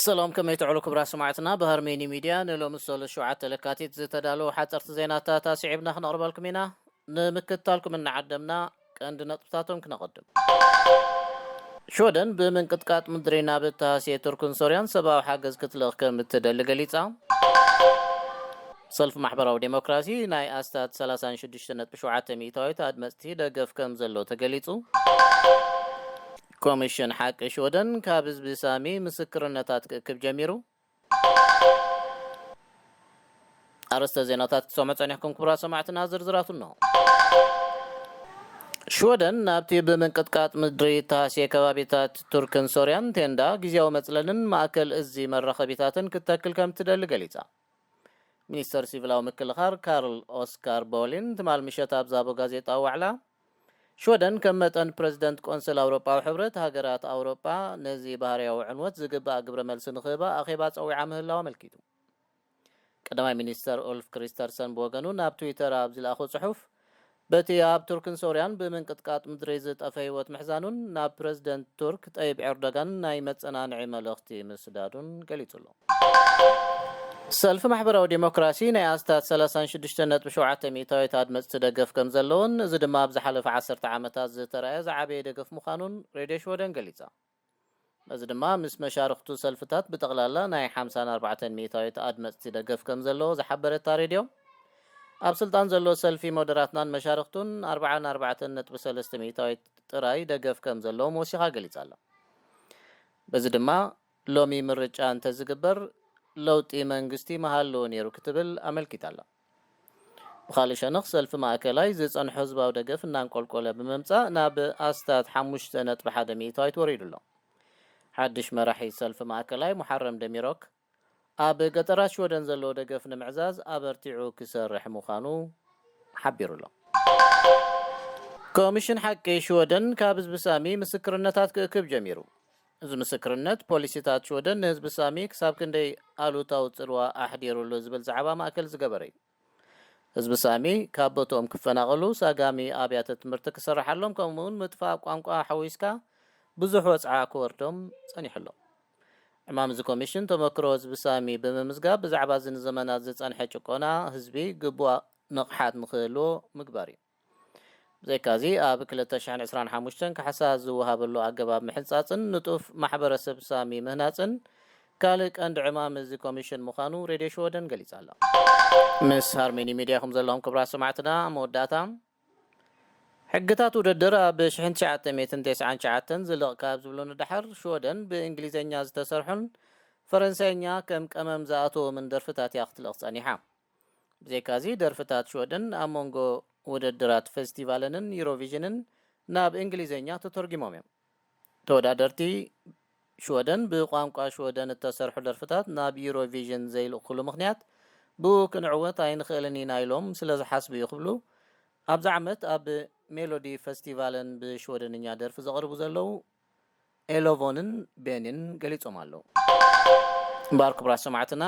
ሰላም፣ ከመይ ትዕሉ ክቡራት ሰማዕትና? ብሃርሜኒ ሚድያ ንሎሚ ሰሉስ ሸውዓተ ለካቲት ዝተዳለዉ ሓፀርቲ ዜናታት ኣስዒብና ክነቕርበልኩም ኢና። ንምክትታልኩም እናዓደምና ቀንዲ ነጥብታቶም ክነቐድም። ሽወደን ብምንቅጥቃጥ ምድሪ ናብ እተሃስየ ቱርክን ሶርያን ሰብኣዊ ሓገዝ ክትልእኽ ከም እትደሊ ገሊጻ። ሰልፊ ማሕበራዊ ዴሞክራሲ ናይ ኣስታት ሰላሳን ሽዱሽተ ነጥቢ ሸውዓተ ሚእታዊት ኣድመጽቲ ደገፍ ከም ዘሎ ተገሊጹ። ኮሚሽን ሓቂ ሽወደን ካብ ህዝቢ ሳሚ ምስክርነታት ክእክብ ጀሚሩ። ኣርእስተ ዜናታት ክትሰምዑ ጸኒሕኩም ክቡራት ሰማዕትና፣ ዝርዝራቱ እንሆ። ሽወደን ናብቲ ብምንቅጥቃጥ ምድሪ እተሃስየ ከባቢታት ቱርክን ሶርያን ቴንዳ፣ ግዝያዊ መጽለልን ማእከል እዚ መራኸቢታትን ክትተክል ከም ትደሊ ገሊጻ። ሚኒስተር ሲቪላዊ ምክልኻል ካርል ኦስካር ቦሊን ትማል ምሸት ኣብ ዝሃቦ ጋዜጣዊ ዋዕላ፣ ሽወደን ከም መጠን ፕረዚደንት ቆንስል ኣውሮጳዊ ሕብረት፣ ሃገራት ኣውሮጳ ነዚ ባህርያዊ ዕንወት ዝግባእ ግብረ መልሲ ንኽህባ ኣኼባ ጸዊዓ ምህላዋ ኣመልኪቱ። ቀዳማይ ሚኒስተር ኡልፍ ክሪስተርሰን ብወገኑ ናብ ትዊተር ኣብ ዝለኣኾ ጽሑፍ፣ በቲ ኣብ ቱርክን ሶርያን ብምንቅጥቃጥ ምድሪ ዝጠፈ ህይወት ምሕዛኑን ናብ ፕረዚደንት ቱርክ ጠይብ ኤርዶጋን ናይ መጸናንዒ መልእኽቲ ምስዳዱን ገሊጹ ኣሎ። ሰልፊ ማሕበራዊ ዴሞክራሲ ናይ ኣስታት ሰላሳን ሽዱሽተ ነጥቢ ሸውዓተ ሚእታዊት ኣድመጽቲ ደገፍ ከም ዘለዎን፣ እዚ ድማ ኣብ ዝሓለፈ ዓሰርተ ዓመታት ዝተራእየ ዝዓበየ ደገፍ ምዃኑን ሬድዮ ሽወደን ገሊጻ። በዚ ድማ ምስ መሻርኽቱ ሰልፍታት ብጠቕላላ ናይ ሓምሳን ኣርባዕተን ሚእታዊት ኣድመጽቲ ደገፍ ከም ዘለዎ ዝሓበረታ ሬድዮ፣ ኣብ ስልጣን ዘሎ ሰልፊ ሞደራትናን መሻርኽቱን ኣርባዓን ኣርባዕተን ነጥቢ ሰለስተ ሚእታዊት ጥራይ ደገፍ ከም ዘለዎም ወሲኻ ገሊጻ ኣላ። በዚ ድማ ሎሚ ምርጫ እንተዝግበር ለውጢ መንግስቲ ምሃለዎ ነይሩ ክትብል ኣመልኪታ ኣላ። ብኻልእ ሸነኽ ሰልፊ ማእከላይ ዝጸንሖ ህዝባዊ ደገፍ እናንቆልቆለ ብምምጻእ ናብ ኣስታት ሓሙሽተ ነጥቢ ሓደ ሚእታዊት ወሪዱ ኣሎ። ሓድሽ መራሒ ሰልፊ ማእከላይ ሙሓረም ደሚሮክ ኣብ ገጠራት ሽወደን ዘለዎ ደገፍ ንምዕዛዝ ኣበርቲዑ ክሰርሕ ምዃኑ ሓቢሩ ኣሎ። ኮሚሽን ሓቂ ሽወደን ካብ ህዝቢ ሳሚ ምስክርነታት ክእክብ ጀሚሩ። እዚ ምስክርነት ፖሊሲታት ሽወደን ንህዝቢ ሳሚ ክሳብ ክንደይ ኣሉታዊ ጽልዋ ኣሕዲሩሉ ዝብል ዛዕባ ማእከል ዝገበረ እዩ። ህዝቢ ሳሚ ካብ ቦትኦም ክፈናቐሉ፣ ሳጋሚ ኣብያተ ትምህርቲ ክስርሓሎም፣ ከምኡውን ምጥፋእ ቋንቋ ሓዊስካ ብዙሕ ወጽዓ ክወርዶም ጸኒሑ ኣሎ። ዕማም እዚ ኮሚሽን ተመክሮ ህዝቢ ሳሚ ብምምዝጋብ ብዛዕባ እዚ ንዘመናት ዝጸንሐ ጭቆና ህዝቢ ግቡእ ንቕሓት ንክህልዎ ምግባር እዩ። ብዘይካዚ ኣብ ክልተ ሽሕን ዕስራን ሓሙሽተን ካሕሳ ዝወሃበሉ ኣገባብ ምሕንጻጽን ንጡፍ ማሕበረሰብ ሳሚ ምህናጽን ካልእ ቀንዲ ዕማም እዚ ኮሚሽን ምዃኑ ሬድዮ ሽወደን ገሊጻ ኣላ። ምስ ሃርሜኒ ሚድያ ኹም ዘለኹም ክቡራት ሰማዕትና፣ መወዳእታ ሕግታት ውድድር ኣብ ሽሕን ትሽዓተ ሚእትን ተስዓን ትሽዓተን ዝልቕ ካብ ዝብሉ ንደሓር ሽወደን ብእንግሊዝኛ ዝተሰርሑን ፈረንሳይኛ ከም ቀመም ዝኣተዎምን ደርፍታት እያ ክትልቕ ጸኒሓ። ብዘይካዚ ደርፍታት ሽወደን ኣብ መንጎ ውድድራት ፌስቲቫለንን ዩሮቪዥንን ናብ እንግሊዝኛ ተተርጒሞም እዮም። ተወዳደርቲ ሽወደን ብቋንቋ ሽወደን እተሰርሑ ደርፍታት ናብ ዩሮቪዥን ዘይልእኩሉ ምኽንያት ብኡ ክንዕወት ኣይንኽእልን ኢና ኢሎም ስለ ዝሓስቡ እዩ ክብሉ ኣብዚ ዓመት ኣብ ሜሎዲ ፈስቲቫልን ብሽወደንኛ ደርፊ ዘቕርቡ ዘለዉ ኤሎቮንን ቤኒን ገሊጾም ኣለዉ። እምበኣር ክቡራት ሰማዕትና፣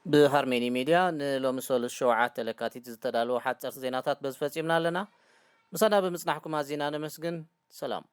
ብሃርሜኒ ሚድያ ንሎሚ ሰሉስ ሸውዓተ ለካቲት ዝተዳለወ ሓጸርቲ ዜናታት በዚ ፈጺምና ኣለና። ምሳና ብምጽናሕኩም ኣዚና ነመስግን። ሰላም።